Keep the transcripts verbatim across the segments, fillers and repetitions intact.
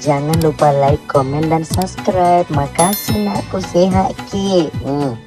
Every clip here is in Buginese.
Jangan lupa like, komen, dan subscribe. Makasih, nakku, sehat ki. Hmm.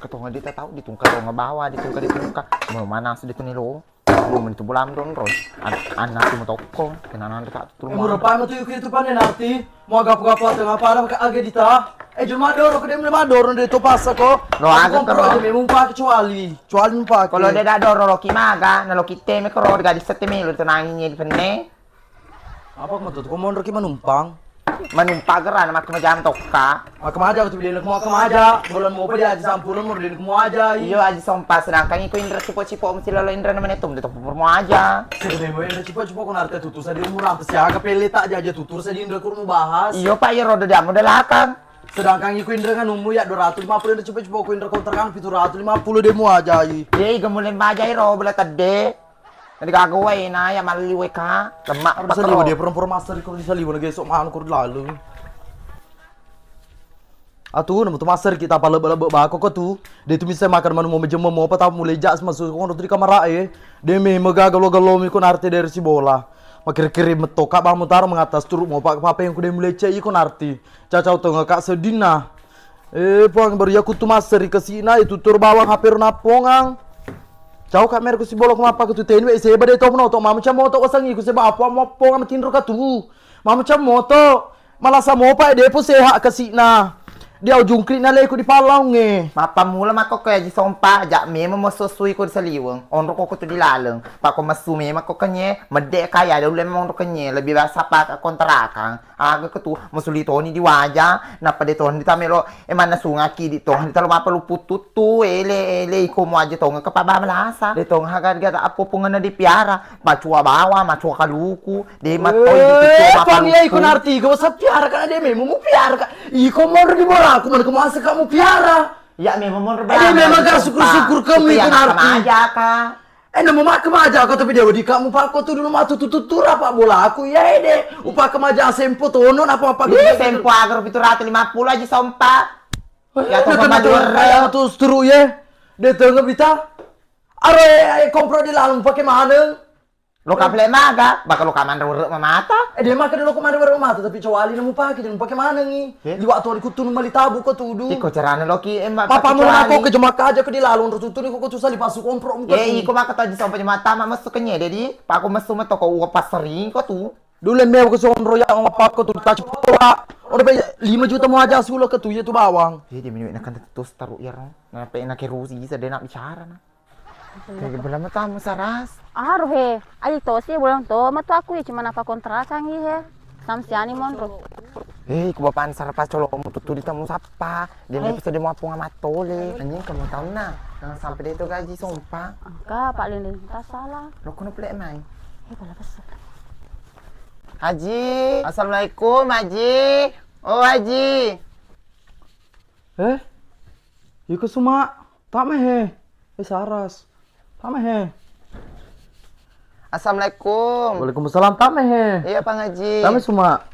Ketonga dia tak tahu, ditungka tonga bawa, ditungka, ditungka. Mau mana sudah tu nilo? Lu mentu bolam donro. An-, anak tu metokko, kenangan tak tu. Eh, murah banget tuh itu panen nanti. Mau gapu-gapu atau ngapa ada pakai aga dita? Eh, cuma dorong ke dia mulai dorong dari tu pasar kok. Lo aga terus. Aja memang pakai kecuali, kecuali pakai. Kalau dia dah dorong loki maga, nah loki teme kero, gadis seteme lu tenangin di penne. Apa ko matu? Ko monro ki manumpang? Manumpang gerana, makkamaja metokka. Makkamaja ko tu, bilang ko makkamaja. Bulan mau apa dia aja sampuran, mau bilang ko mau aja. Iyo, aja sompa, sedangkan iko indra cipo-cipo mesti lalo indra namanya tum, dia topur mau aja. Sedih mau indra cipo-cipo ko narta tutur sedih umur apa siaga pele tak aja, aja tutur sedih indra kurmu bahas. Iyo, Pak, iyo roda dia modal akang. Sedangkan iko indra kan umur ya dua ratus lima puluh indra cipo-cipo ko indra kontrakan pitu ratus lima puluh demo aja i. Ye, iga mulai baja iro bela tedde. Jadi gaga wae na ya malli wae ka, lemak. Harus saliwa dia perempuan master ko di saliwa lagi esok mana ko lalu. Atu nama tu master kita pale bale bako ko tu. Dia tu bisa makan manu mau majemmo mau apa tau mulai jak masuk ko tu di kamar e. Dia me mega galo-galo mi ko narte dari si bola. Makir-kiri metoka ba mutaro mengatas turu mau pak papa yang ku dia mulai cek iko narti. Cacau tengah kak sedina. Eh, Puang, baru yaku tu masseri kasi'na, itu tur bawang H P ro nappongang. Cau, Kak, mere ku sibolok mappa ku tu tenwe, seba de to menoto, mama cam moto wasangi ku seba apa mappongang matinro ka tu. Mama cam moto, malasa mopa e, depo sehat kasi'na. Dia ujung klik na leku di palaung e. Mappammula makko ko Aji Sompa, ja memang messu-sui ko di saliweng. Onro ko tu di laleng. Pako messu memang ko kenye, medde kaya ada uleng monro kenye, lebih biasa pak kontrakan. Aga ketu, masuli toni di waja, nappa de toni tamelo, e manna sungaki di toni talo mappa luput tuttu, ele, ele, iko mu aja tonga ke pabba melasa. De tonga haga gata apo pungana di piara, macua bawa, macua kaluku, de mattoi di tuttu. Eh, mappa pang iya iko luput. Narti iko masa piara kan de memang mu piara ka. Iko monro di boraku, mana ke masa kamu piara. Ya memang monro. Eh, de memang ka syukur-syukur kamu iko narti. Aja ka. Eh, namo makkamaja ko, tapi dia wedi kamu pakko tu dulu matu tututtura pak bola aku ya ede. Upakkamaja sempo tono napa apa. Ih, sempo agaro pitu ratu lima puluh aja sompa. Ya to kembali ora. Kaya tu sturu ye. De tengah bita. Aro e kompro di lalung pakai mana? Lo kaple maga, bakal lo kaman roro mamata. Eh, dia makan lo kaman roro mata tapi cowali nemu pakai dan pakai mana ngi. Liwak tu di kutunu mali tabu ko tudu. Iko carana loki emma. Papa mula ko ke jemak aja ke di lalung ro tutuni ko tu sali pasu kompro muka. Eh, iko maka taji sampai jemata ma mesu kenye dedi. Pako mesu meto ko uwa pasering ko tu. Dule mewa ko sonro ya apa ko tu taci pola. Ora pe lima juta mau aja sulo ke tu ya tu bawang. Eh, dia minum nak kan terus taruh ya ro. Nah, pe nak kerusi bisa dia nak bicara nah. Kayak belum tamu saras. Aro he, aji tosi bulang to, matu aku ya cuma napa kontrakan i he. Samsiani monro. Eh, ku bapak ansar pas colo mu tutu di tamu sapa. Dia eh. Bisa dia mau punga matole. Anjing kamu tahu nah. Jangan sampai dia itu gaji sompa. Angka Pak Linding tak salah. Lo kono pelek mai. Eh, pala pesan. Haji, assalamualaikum Haji. Oh Haji. Eh, iko suma. Tame he. Eh, saras. Tame he. Assalamualaikum. Waalaikumsalam. Tame he. Iya, Pak Haji. Tame suma.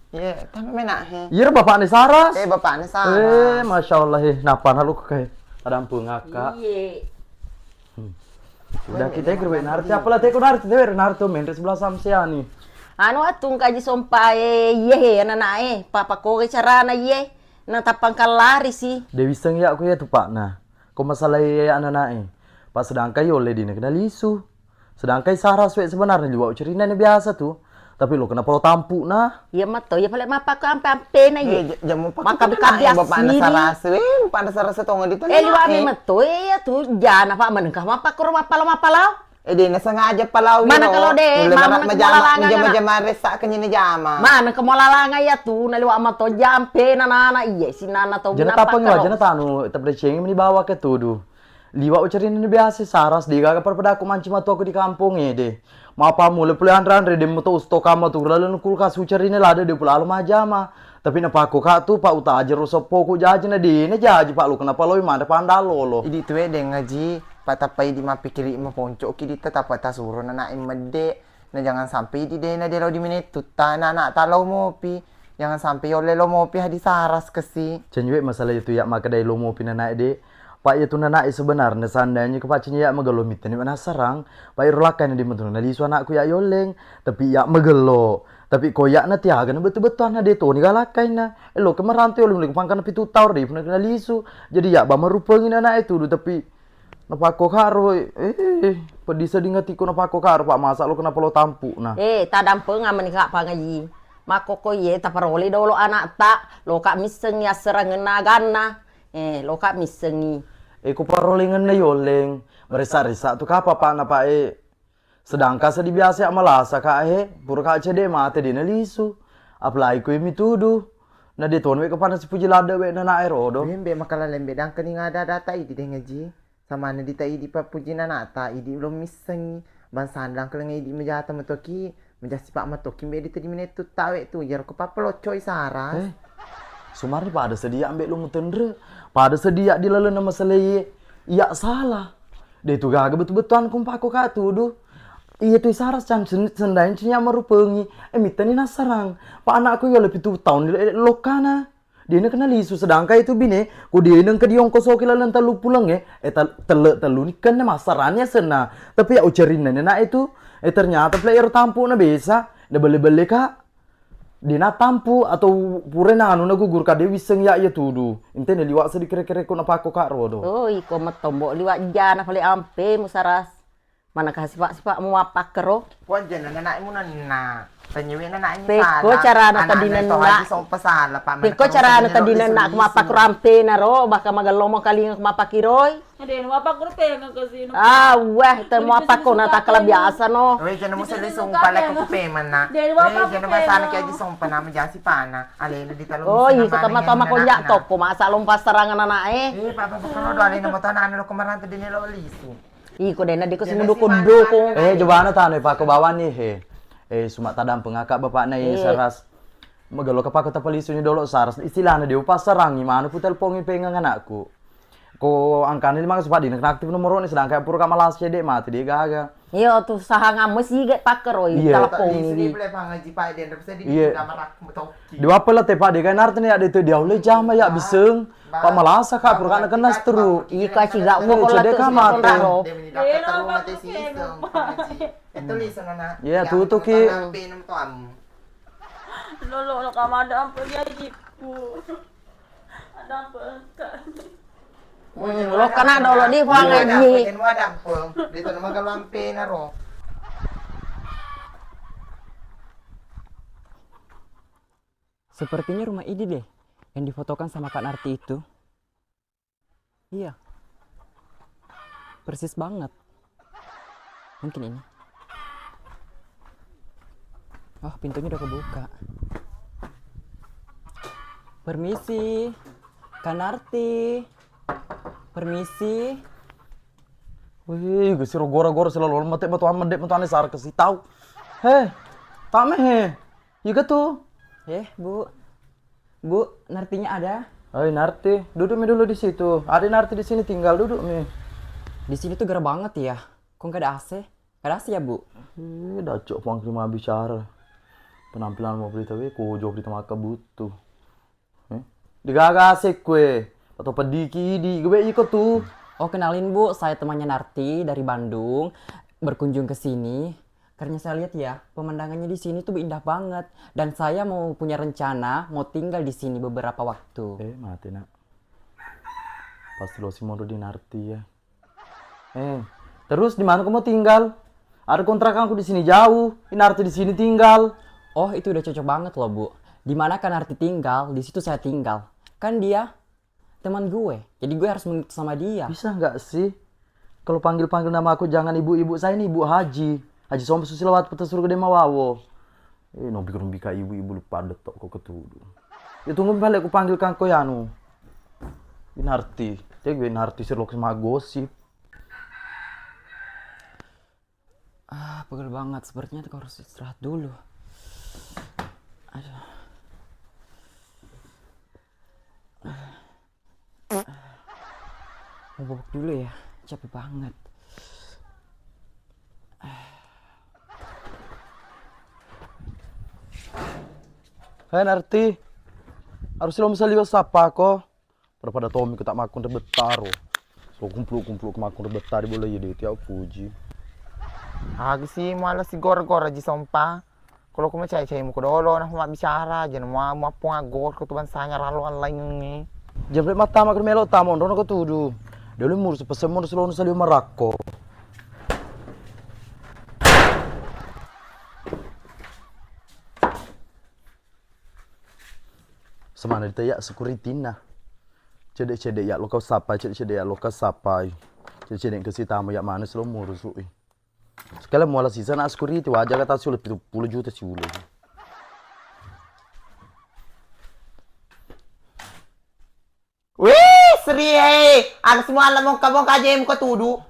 Iya, tame menak he. Iya, bapak ni saras. Eh, bapak ni saras. Eh, masya Allah he. Napa na lu ke? Ada ampun ngaka. Iya. Hmm. Udah kita ke narti. Apalah teko narti dewe narti menre sebelah samsiani. Anu atung kaji sompa e, iye he, anak-anak e, papa koge carana iye. Na tappang kallari si. De wisseng ya aku ya tu pak na. Ko masalah iya anak-anak e. Pak sedangkan yolle dina kena lisu. Sedangkan sara suwe sebenarnya liwa cerina ni biasa tu. Tapi lo kenapa lo tampu na? Iya matto, iya pale mappa ko ampe-ampe na iye. Jamu pak. Maka bika biasa bapak na sara suwe, bapak na sara suwe tonga di tengah. Eh liwa me matto iya tu. Jana pak menengkah mappa ko mappa lo mappa lo. Eh, de' nasengaja palawi. Mana ro. Kalau de', nulle mana mara-, majama, majama-jama ressa kenyini jama. Mana kemalalangan ya tu, naliwa mato jampe, nana-nana, iya, si nana tau. Jana tapang wa, jana tanu, tapdeceng meni bawa ke tudu. Liwa ucarini biasa saras, de' gaga pada-pada aku manci matu aku di kampung ede. Mapa mule pule anre-anre, de' moto usto kama tu, lalu kulkas ucarini lada de' pulalo majama. Tapi napakko ka tu, pa utajero seppoku jaji na de' na jaji, pa lo kenapa loi mada panda lolo. Idi tu e de' ngaji, pa tappa idi mappikiri maponco ki di ta tappa tasuro nana e medde. Na jangan sampai idi de' na de' lo di menettu ta na anak ta lo mopi. Jangan sampai yolle lo mopi hadi saras kesi. Cenjue masalah itu ya maka dai lo mopi nana e de'. Pa iya tu nana e sebenarnya seandainya ke pa cenjue ya magello mitteni manasarang. Pa iro lakkai na di metu na lisu anakku ya yolleng. Tapi ya magello. Tapi ko ya na tiaga na betu-betuanna de' toni galakkainna. Elo ke merantau lo mulai pangkana pitu taur de' puna kena lisu. Jadi ya ba marupengi nana e tudu tapi napakko karo, eh, peddi seding atiku napakko karo, pa masa lo kenapa lo tampu na. Eh, tadampeng amani ka pangaji. Makkoko iye taparoli dolo anak ta, lo ka misseng asserangenna aganna. Eh, lo ka missengi. Eh, ko parolingenna yolleng, maressa-ressa tu ka papa na pa e. Sedangkan seddi biasa ya malasa ka he, pura ka cede mate de' na lisu. Apalagi ko mi tudu. Na de' toni we kepana sipuji ladde we nana e rodo. Lembe makala lembe dangkeni ngada data idi de' ngaji. Samana dita idi pappuji nanata, idi ulong missengi. Bangsa andang kelenga idi mejata metoki, mejasi pa metoki mbe dita di minettu tawe tu, jaro ko pappeloccoi saras. Eh, sumarni pada sedia ambe lo mutenre, pada sedia di lalena masalah iye, iya salah. De' tu gaga betu-betuan kumpako ka tudu. Iya tu saras can sen-, sendain cinya marupengi, eh, mittani nasarang. Pa anakku iya lebih tu tahun di lo-, lokana. De' na kena lisu, sedangkan itu bine, ko de' na engka diongkosoki laleng tellu puleng e, eh, tel-, telle-, tellu ni kenne massarani asenna. Tapi ya ucarinna nena itu, eh, ternyata pula ero tampu na besa, na belle-belle ka. De' na tampu atau pura nanu na gugur ka de' wisseng ya iya tudu. Intene liwa seddi kere-kere ko napakko ka rodo. Oh, iko mettombo liwa jana pale ampe musaras. Manakah sipa-sipa mu mappakkero? Puang jana nanae munanna. Tanyewe nanae sala. Pekko carana tadi nenna. Pekko carana tadi nenna ku mappakkero ampena ro, baka magellomo kalinga ku mappakiroi. Ade nu mappakkero penga kasino. Ah, weh, te mu mappakkero na takkala biasa no. Weh, jana mu sele sumpah leko ku pemanna. Weh, jana basana ki aji sumpah nama jasi pana. Alena di talo. Oh, iko tama-tama konja tokko masa lompa serangan anake. Eh, papa pakkero do alena motona anu lo kemarante dene lo lisu. Iko dena diko sing dukung-dukung. Eh, jobana tano, eh, pako bawani he. Eh, suma tadampeng aka bapakna, eh, saras. Magalo ka pako tapalisu ni dolo saras. Istilahna dia upasarangi manu ku telpongi pengang anakku. Ko angkana lima ratus padi nak aktif nomorone sedangkan pura ka malas cede mati dia gaga. Iyo tu sahang ames ige pakeroi telepon ni. Iya. Diwapela te padi kan artinya ada itu dia oleh jama ya biseng. Pa malasa ka pura kana kena stroke. Ika siga ko ko cede ka mate. Iya, tutu ki. Lolo lo kamada ampe dia jipu. Ada apa? Lo kana dolo di puang aji. Sepertinya rumah ini deh yang difotokan sama Kak Narti itu. Iya. Persis banget. Mungkin ini. Oh, pintunya udah kebuka. Permisi. Kak Narti. Permisi. Wih, gesi ro gora-gora selalu mate matu amen dek matu ane sar kasi tau. Heh, tame he. Iya tu. Eh, Bu. Bu, Nartinya ada? Oi, Narti, duduk mi dulu di situ. Ada Narti di sini tinggal, duduk mi. Di sini tuh gerah banget ya. Kok nggak ada A C? Nggak ada A C ya, Bu? Eh, dacok pangki mau bicara. Penampilan mau beli tapi kojok di temaka butuh. Eh? Digaga A C kue. Atau pediki idi, gue iko tuh. Oh, kenalin, Bu, saya temannya Narti dari Bandung, berkunjung ke sini. Karena saya lihat ya, pemandangannya di sini tuh indah banget. Dan saya mau punya rencana mau tinggal di sini beberapa waktu. Eh, mati nak. Pasti lo si modo di Narti ya. Eh, terus di mana kamu tinggal? Ada kontrakanku di sini jauh, ini Narti di sini tinggal. Oh, itu udah cocok banget loh, Bu. Di mana Kak Narti tinggal, di situ saya tinggal. Kan dia teman gue, jadi gue harus mengikut sama dia. Bisa nggak sih? Kalau panggil-panggil nama aku jangan ibu-ibu, saya ini ibu haji. Haji Sompa Susila Watu Peta Surga Dema Wawo. Eh, nobi-nobi ka ibu-ibu lupa detok ko ketudu. Ya tunggu balik ku panggil kangko ya anu. Winarti. Dia Winarti sir lo sama gosip. Ah, pegel banget. Sepertinya aku harus istirahat dulu. Aduh. Mau bobok dulu ya, capek banget. Hai Narti, harus lo masali sapa ko? Pada-pada tommi ko tak makkunre bettaro. Lo kumpul-kumpul ko makkunre bettari bola iya deti aku puji. Agi si muala si gora-gora ji Sompa. Kalau ku macai-cai muko dolo nah mabbicara, jana mua muappong aggor ko tu bangsanya ralo online ini. Jemre mattama ko melo tama onrono ko tudu. Dolo murus pesen murus lono salio marakko. Semana ditaya security na. Cedek-cedek ya lokau sapai, cedek-cedek ya lokau sapai. Cedek-cedek ke si tamu ya mana selo murus ui. Sekalian muala sisa na security, wajar kata sulit pitu puluh juta siule. Wih, Sri, eh, aku semua alam mongka-mongka aja yang muka tuduh.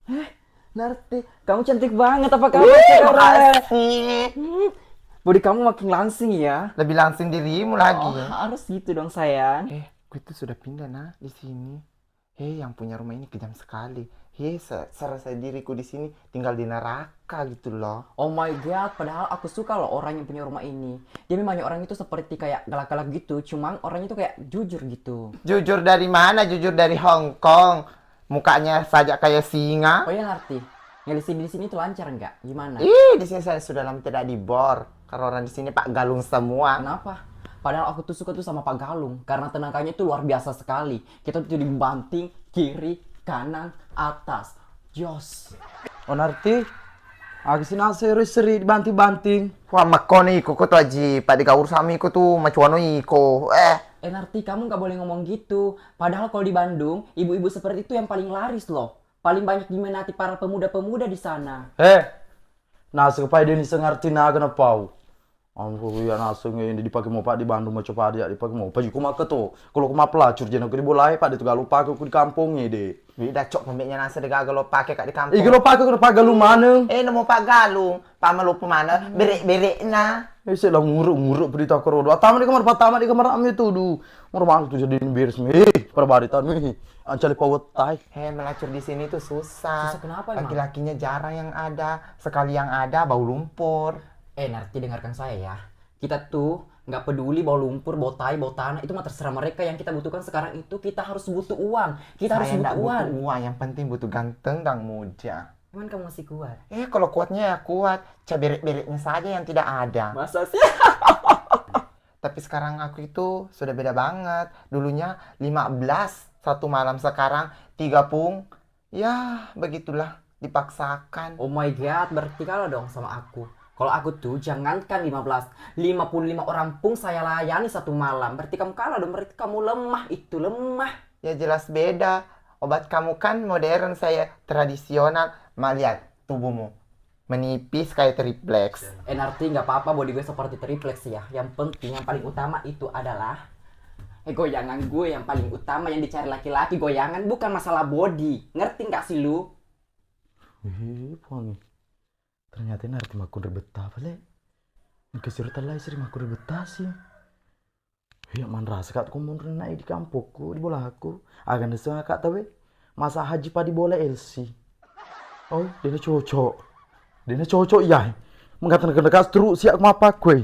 Eh, Narti, kamu cantik banget apa kabar? Wih, sekarang? Makasih. Hmm, body kamu makin langsing ya. Lebih langsing dirimu lagi. Oh, harus gitu dong sayang. Eh, gue tuh sudah pindah nah di sini. Hei, yang punya rumah ini kejam sekali. Hei, se- serasa diriku di sini tinggal di neraka gitu loh. Oh my God, padahal aku suka loh orang yang punya rumah ini. Dia memangnya orang itu seperti kayak galak-galak gitu, cuma orangnya itu kayak jujur gitu. Jujur dari mana? Jujur dari Hong Kong. Mukanya saja kayak singa. Oh ya Narti, yang di sini di sini itu lancar nggak? Gimana? Ih, di sini saya sudah lama tidak dibor. Karena orang di sini Pak Galung semua. Kenapa? Padahal aku tuh suka tuh sama Pak Galung karena tenaganya tuh luar biasa sekali. Kita tuh dibanting kiri, kanan, atas. Jos. Oh Narti, aku sih nase seri dibanting-banting. Wah, makkoni iko ko tu aji, Pak Dika urusanmu iko tu macuano iko. Eh. Eh Narti, kamu nggak boleh ngomong gitu. Padahal kalau di Bandung, ibu-ibu seperti itu yang paling laris loh. Paling banyak diminati para pemuda-pemuda di sana. Eh, naseng pai deni sengarti naga na pau. Ampu iya naseng ini dipake mopa di Bandung maco padi ya dipake mopa jiko maka to. Kalau ku mapelacur jena ku di bolai pak de tu galu pake ku di kampong de. Wi dacok pembeknya naseng de gaga lo pake kak di kampong. Iko lo pake ku pagalu maneng. Eh nemu pak galu. Pamalopo mana berek-berekna. Eh, sela nguruk-nguruk berita korodo. Atama di kamar, patama di kamar ami tudu. Moro manu tu jadi beres mi. Eh, perbarita mi. Ancali pawettai. He, melacur di sini tuh susah. Susah kenapa emang? Laki-lakinya jarang yang ada. Sekali yang ada bau lumpur. Eh, Narti dengarkan saya ya. Kita tuh nggak peduli bau lumpur, bau tai, bau tanah, itu mah terserah mereka. Yang kita butuhkan sekarang itu kita harus butuh uang. Kita harus butuh uang. Saya nggak butuh uang, yang penting butuh ganteng dan muda. Cuman kamu masih kuat. Eh, kalau kuatnya ya kuat. Caberek-bereknya saja yang tidak ada. Masa sih? Tapi sekarang aku itu sudah beda banget. Dulunya lima belas satu malam, sekarang tiga pung. Ya, begitulah, dipaksakan. Oh my God, berarti kalah dong sama aku. Kalau aku tuh jangankan lima belas, lima puluh lima orang pun saya layani satu malam. Berarti kamu kalah dong, berarti kamu lemah, itu lemah. Ya jelas beda. Obat kamu kan modern, saya tradisional. Ma, lihat tubuhmu. Menipis kayak tripleks. Eh, Narti, nggak apa-apa body gue seperti tripleks ya. Yang penting, yang paling utama itu adalah, eh, goyangan gue yang paling utama yang dicari laki-laki. Goyangan bukan masalah body. Ngerti nggak sih lu? Wih, Puang. Ternyata Narti makkunrai betah pale. Engka siro tellai seri makkunrai betah sih. Iya, manrasa kak ko monro nai di kampokku, di bolaku. Aga neseng kak tawe. Masa haji pa di bola L C. Oh, dena cocok. Dena cocok iya. Mengatakan kena kak setruk siak mapa kue.